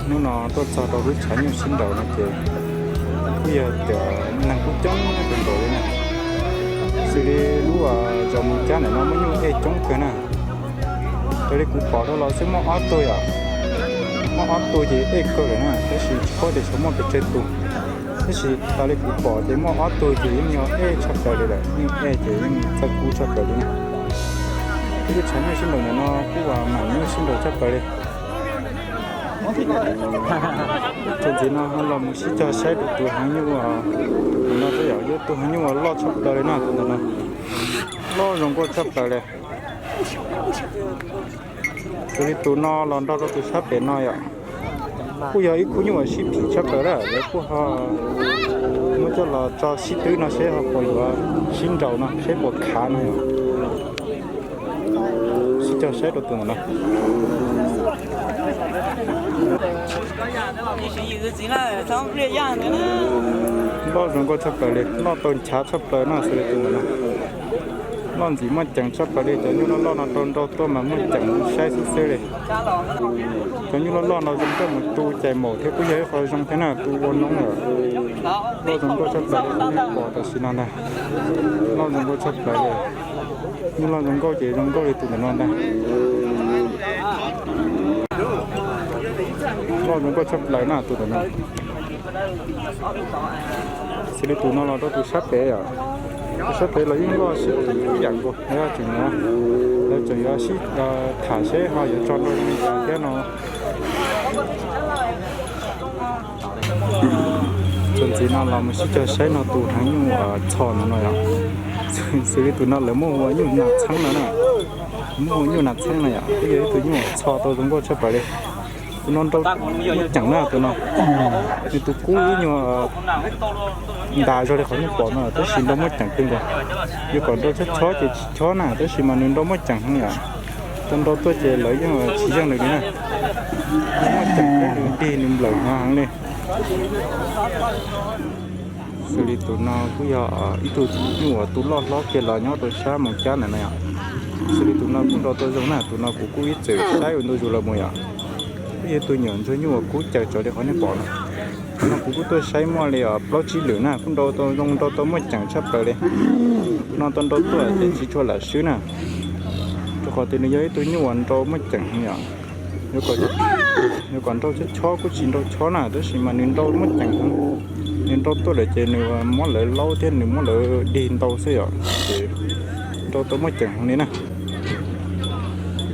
Hnub no tuaj txog rau lub tshav nyuj sib nraus no ces kuj yog tias neeg kuj coob kawg nkaus li na. Xws li lub zos Moos Cab ntawm no muaj nyuj ej coob kawg na. Raws li kuv pom rau los xwb muaj ob tug yom, muaj ob tug ces ej kawg lawm na, tab sis tsis paub tias xyov muaj pes tsawg tus. Tab sis raws li kuv pom ces muaj ob tug ces yeej yog ej tshaj plaws li lawm, nyuj ej ces yeej txawj kub tshaj plaws li na. Ib lub tshav nyuj sib nraus ntawm no kuj mam nyuj sib nraus tshaj plaws li. Txuas ntxiv no los mus sib cog saib rau tus heev nyuj no, yog tus heev nyuj uas loj tshaj plaws li no, tus ntawm no loj zoo nkauj tshaj plaws li. Xws li tus no los nrog rau tus sab pem no yom, kuj yog ib khub nyuj uas sib phim tshaj plaws lawm, lawv kuj ho muab coj los tso sib twb no seb ho puas yuav sib nraus no seb puas khav no yom. Sib cog saib rau tus ntawm no. Loj zoo nkauj tshaj plaws li, loj tau nchav tshaj plaws no, xws li tus ntawm no. Loj ntxim muaj ceem tshaj plaws li, cov nyuj loj loj no rau nrau tuaj mas muaj ceem saib xwb xwb li. Cov nyuj loj loj no zoo nkauj mus tu cais maum thiab kuj yog ib qho zoo thiab na, tu ua noob lawm. Loj zoo nkauj tshaj plaws li, pom tam sim no ntag. Loj zoo nkauj tshaj plaws li. Nyuj loj zoo nkauj ces zoo nkauj li tus ntawm no ntag. Loj zoo nkauj tshaj plaws na tus ntawm no. Xws li tus no los rau tus sab pem yom, tus sab pem los yeej loj sib ib yam nkaus, lawv tseem, lawv tseem yuav sib tham seb ho yuav tso nrau zoo li cas thiab no. Txuas ntxiv no los mus sib cog saib no tus heev nyuj txho ntawm no yom. Xws li tus no lawv muab hu ua nyuj nas txheeb no na, muab hu ua nyuj nas txheeb no yom, twb yog ib tug nyuj txho tau zoo nkauj tshaj plaws li. Tus no nrau muaj ceem na tus no, nws tus kub ib nyuag ntas zog li qhov nej pom no tab sis nrau muaj ceem kawg nkaus. Yuav kom nrau chob chob ces tsis chob na tab sis mas nws nrau muaj ceem heev yom. Tau nrau tuaj ces lawv yeej tsis yeej nws li na. Nws muaj ceem thiab nws dig nws nplawm heev li. Xws li tus no kuj yog ib tug nyuj uas tu loj hlob kiag los nyob rau sab Moos Cab ntawm no yom. Xws li tus no kuj nrau tau zoo na, tus no kuv kuj ib txwm saib ua ntu zus los mus yom. Kuj yog tus nyuam ntsuag nyuj uas kub caws tsawv li qhov nej pom no. Tus no kuv kuj tuaj saib muaj li plaub tsib lwm na, kuj nrau tau zoo, nrau tau muaj ceem tshaj plaws li. Tus no tau nrau tuaj ces tsis tshua lam swb na, rau qhov tias nws yog ib tug nyuj uas nrau muaj ceem heev yom. Yuav kom nrau chob chob kuj tsis nrau chob na tab sis mas nws nrau muaj ceem heev. Nws nrau tuaj lawm ces nws muab lawv laub thiab nws muab lawv dig ntau xwb yom, ces nrau tau muaj ceem heev li na.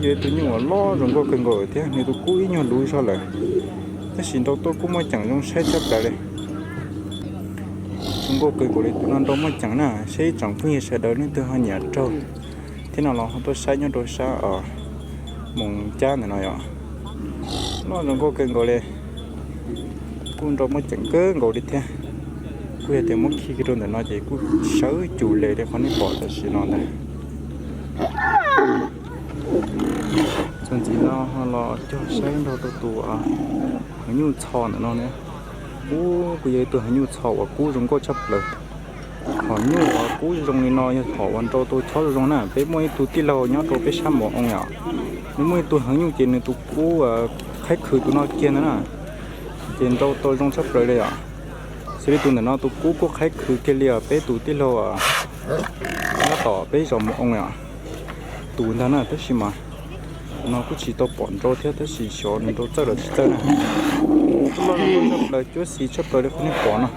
Yog ib tug nyuj uas loj zoo nkauj kawg nkaus thiab nws tus kub ib nyuag luv zog lawm, tab sis nrau tuaj kuj muaj ceem zoo saib tshaj plaws li. Zoo nkauj kawg nkaus li, tus no nrau muaj ceem na, seb ib tsoom phooj ywg sawv daws leej twg ho nyiam raug thiab no los ho tuaj saib nyob rau sab Moos Cab ntawm no yom. Loj zoo nkauj kawg nkaus li, kuj nrau muaj ceem kawg nkaus li thiab. Kuj yog tias muab khi rau ntawm no ces kuj sawv cum les li qhov nej pom tam sim no ntag. Txuas ntxiv no ho los cog saib nrog rau tus heev nyuj txho ntawm no ne. Ub, kuj yog ib tug heev nyuj txho uas kub zoo nkauj tshaj plaws. Hom nyuj uas kub zoo li no yog hom uas nrau tau chob zoo zoo na. Peb muaj ib tug tij laug nyob rau peb sab Mus Oo yom, nws muaj ib tug heev nyuj ces nws tus kub qhaib khwv tus no kiag ntag na, ces nrau tau zoo tshaj plaws li yom. Xws li tus ntawm no tus kub kuj qhaib khwv kiag li os, peb tus tij laug nyob tom peb zos Mus Oo yom, tus ntag na, tab sis mas no kuj tsis tau pom nrau thiab tab sis xyov nws nrau txawj los tsis txawj na. Loj zoo nkauj tshaj plaws, cuab xis tshaj plaws li qhov nej pom no.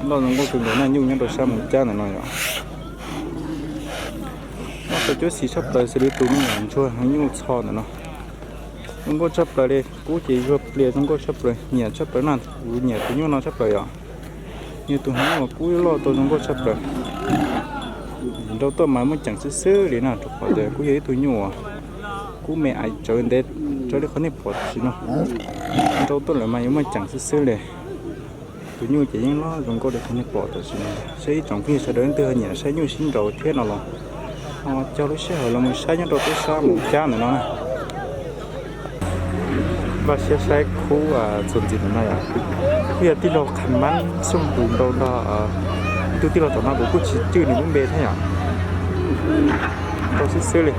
Loj zoo nkauj kawg nkaus na, nyuj nyob rau sab Mus Cab ntawm no yom. Loj tau cuab xis tshaj plaws xws li tus me nyuam ntsuag heev nyuj txho ntawm no. Zoo nkauj tshaj plaws li, kub ces zuag plias zoo nkauj tshaj plaws, nyiam tshaj plaws na, kuv nyiam tus nyuj no tshaj plaws yom. Yog tus heev nyuj uas kub loj tau zoo nkauj tshaj plaws. Nrau tuaj mas muaj ceem xwb xwb li na, rau qhov tias kuj yog ib tug nyuj uas kub me aiv tsawv ntev, tsawv li qhov nej pom tam sim no. Nrau tuaj lawm mas yuav muaj ceem xwb xwb li. Tus nyuj ces yeej loj zoo nkauj li qhov nej pom tam sim no. Seb ib tsoom phooj ywg sawv daws leej twg ho nyiam saib nyuj sib nraus thiab no los ho cog lub sij hawm los mus saib nyob rau peb sab Mus Cab ntawm no na. Npaj siab saib khub txuas ntxiv ntawm no yom. Kuj yog tij laug Qhas Mab Xyooj tus nrau nrog ib tug tij laug tom no kuv kuj tsis cwj nws lub npe thiab yom. Nrau xwb xwb li.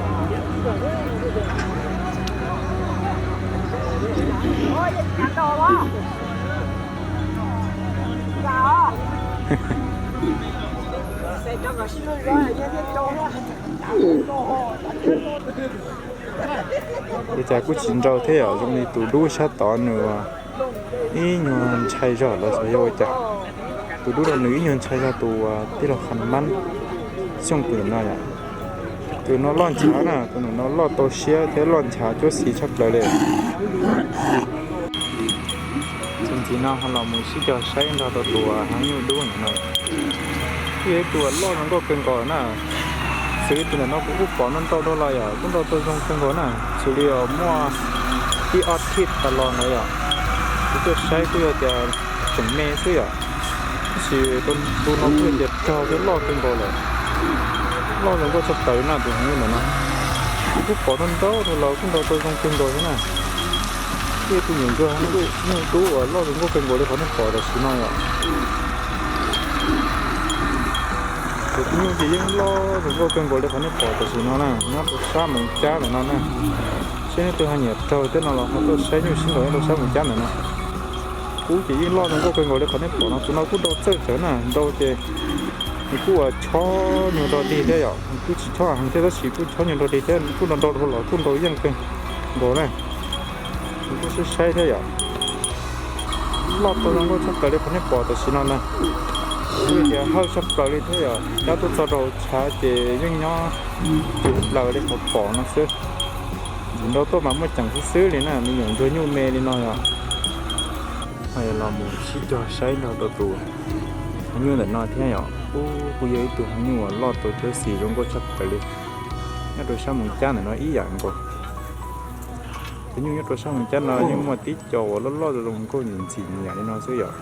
Ua cas kuj tsis nrau thiab yom, zoo li tus dub sab tod nws ib nyuag ntshai zog los xyov yog ua cas. Tus dub no nws ib nyuag ntshai zog tus tij laug Qhas Mab Xyooj tus ntawm no yom. Tus no loj nchav na, tus ntawm no loj tau siab thiab loj nchav cuab xis tshaj plaws li. Txuas ntxiv no ho los mus sib cog saib nrog rau tus heev nyuj dub ntawm no. Kuj yog ib tug loj zoo nkauj kawg nkaus na. Xws li tus ntawm no kuv kuj pom nrau nrau dua los yom, kuj nrau tau zoo kawg nkaus na. Xws li muaj ib ob thij tas los ntawd yom, kuv tuaj saib kuj yog tias tseem me xwb yom. Tab sis tus no kuj yog tias raug thiab loj kawg nkaus lawm. Loj zoo nkauj tshaj plaws na tus heev nyuj ntawm no. Kuv kuj pom nrau nrau dua los kuj nrau tau zoo kawg nkaus thiab na. Kuj yog tus nyuam ntsuag heev nyuj dub uas loj zoo nkauj kawg nkaus li qhov nej pom tam sim no yom. Tus heev nyuj ces yeej loj zoo nkauj kawg nkaus li qhov nej pom tam sim no na, nyob rau sab Moos Cab ntawm no na. Seb leej twg ho nyiam raug thiab no los ho tuaj saib nyuj sib nraus nyob rau sab Moos Cab ntawm no. Kuj ces yeej loj zoo nkauj kawg nkaus li qhov nej pom no, tus no kuj nrau txawj tsawv na, nrau ces nws kuj ua chob nyuag nrog dig thiab yom, nws kuj tsis chob heev thiab tab sis kuj chob nyuag nrog dig thiab, kuj nrau nrau dhau los kuj nrau yeej kawg nkaus na. Nws kuj saib saib thiab yom. Loj tau zoo nkauj tshaj plaws li qhov nej pom tam sim no na. Kuj tias hawj tshaj plaws li thiab yom, cab tuaj txog rau hauv tshav ces yeej nyob tus plaws li qhov pom no xwb. Ntxim nrau tuaj mas muaj ceem xwb xwb li na, me nyuam ntsuag nyuj me li no yom. Ho los mus sib cog saib nrog rau tus heev nyuj ntawm no thiab yom. Kuj yog ib tug heev nyuj uas loj tau cuab xis zoo nkauj tshaj plaws li. Nyob rau sab Moos Cab ntawm no ib yam nkaus. Tus nyuj nyob rau sab Moos Cab no yeej muaj tib co uas loj loj zoo nkauj ntxim ntxim nyiam li no xwb yom.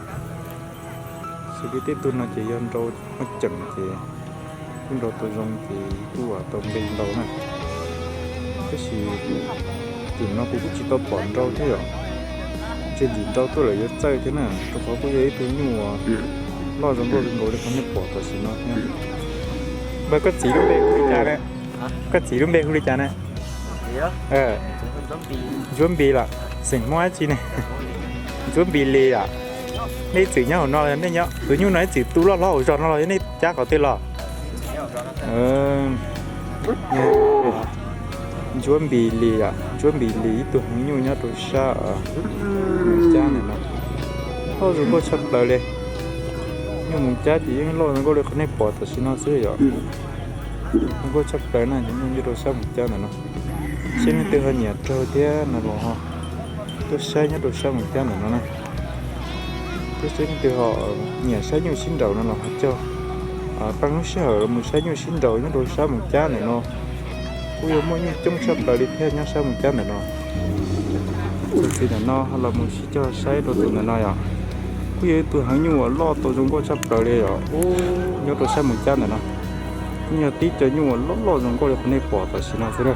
Xws li tej tug no ces yog nrau muaj ceem ces kuj nrau tau zoo ces kuj tau nqi ntau na. Tab sis tim no kuv kuj tsis tau pom nrau thiab yom. Ntshe ntxim nrau tuaj lawm yuav txawj thiab na, rau qhov kuj yog ib tug nyuj uas loj zoo nkauj zoo nkaus li qhov nej pom tam sim no thiab. Npawg, koj txiv lub npe hu li cas ne? Koj txiv lub npe hu li cas ne? Ntsuab Npis los? Xeem Hmoob dab tsi ne? Ntsuab Npis Lis los? Nej ib txwm nyob hauv no, nej nyob tus nyuj no ib txwm tu loj hlob hauv zos no los yog nej cab qhov twg los? Ntsuab Npis Lis os, Ntsuab Npis Lis ib tug heev nyuj nyob rau sab Moos Cab ntawm no. Loj zoo nkauj tshaj plaws li. Nyuj Moos Cab ces yeej loj zoo nkauj li qhov nej pom tam sim no xwb yom. Zoo nkauj tshaj plaws na, nyuj nyob rau sab Moos Cab ntawm no. Seb leej twg ho nyiam raug thiab no los ho tuaj saib nyob rau sab Moos Cab ntawm no na. Tuaj saib leej twg ho nyiam saib nyuj sib nraus no los ho cog qee lub sij hawm los mus saib nyuj sib nraus nyob rau sab Moos Cab ntawm no. Kuj yog muaj nyuj coob tshaj plaws li thiab nyob sab Moos Cab ntawm no. Tus txiv ntawm no ho los mus sib cog saib rau tus ntawm no yom. Kuj yog ib tug heev nyuj uas loj tau zoo nkauj tshaj plaws li yom. Nyob rau sab Moos Cab ntawm no kuj yog tib co nyuj uas loj loj zoo nkauj li qhov nej pom tam sim no xwb na.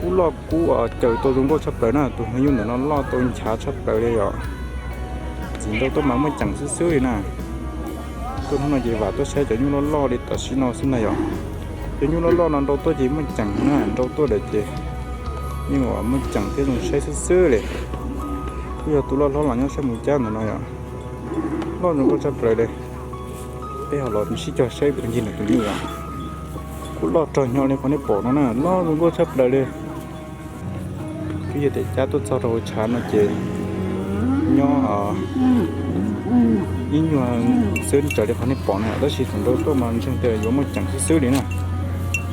Kub loj kub caws tau zoo nkauj tshaj plaws na, tus heev nyuj ntawm no loj tau nchav tshaj plaws li yom. Ntxim nrau tuaj mas muaj ceem xwb xwb li na. Tuaj hnub no ces vam tuaj saib cov nyuj loj loj li tam sim no xwb na yom. Cov nyuj loj loj no nrau tuaj ces muaj ceem na, nrau tuaj lawm ces yeej muaj ceem thiab zoo saib xwb xwb li. Kuj yog tus loj hlob los nyob sab Moos Cab ntawm no yom. Loj zoo nkauj tshaj plaws li. Peb ho los sib cog saib puas ncig ntawm tus nyuj yom. Kuj loj rog nyo li qhov nej pom no na, loj zoo nkauj tshaj plaws li. Twb yog tias cab tuaj txog rau hauv tshav no ces nyob ib nyuag xwb raws li qhov nej pom na, tab sis thaum nrau tuaj mas ntseeg tias yuav muaj ceem xwb xwb li na.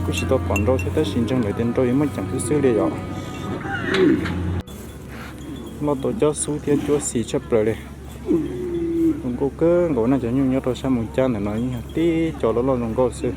Kuj tsis tau pom nrau thiab tab sis ntseeg lawm tias nrau yuav muaj ceem xwb xwb li yom. Loj tau cob xub thiab cuab xis tshaj plaws li. Zoo nkauj kawg nkaus na, cov nyuj nyob rau sab Moos Cab ntawm no yeej yog tib co loj loj zoo nkauj xwb.